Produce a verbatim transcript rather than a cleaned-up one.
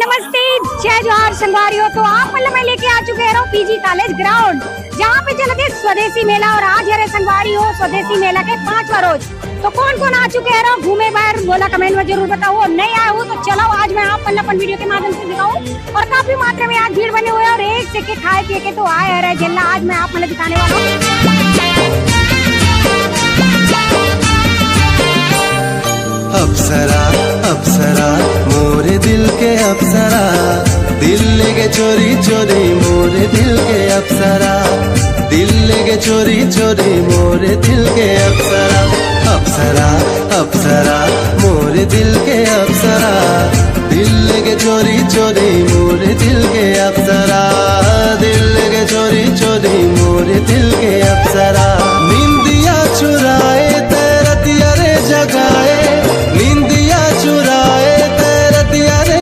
नमस्ते, जय जोहार संगवारी हो। तो आप मन ला मैं लेके आ चुके हरंव पीजी कॉलेज ग्राउंड, जहाँ पे चलत हे स्वदेशी मेला और आज हरे संगवारी हो स्वदेशी मेला के पांचवा रोज। तो कौन कौन आ चुके हरंव घूमे बर, मोला कमेंट में जरूर बताओ। और नहीं आए हो तो चलो आज मैं आप मन ला अपन वीडियो के माध्यम से दिखाऊं। और काफी मात्रा में आज भीड़ बने हुए हैं और एक से के खाए पिए के तो आए हरे जेला आज मैं आप मन ला दिखाने वाला हूँ। अप्सरा, अप्सरा, मोरे दिल के अप्सरा। दिल लेगे चोरी चोरी मोरे दिल के अप्सरा। दिल लेगे चोरी चोरी मोरे दिल के अप्सरा। अप्सरा, अप्सरा, मोरे दिल के अप्सरा।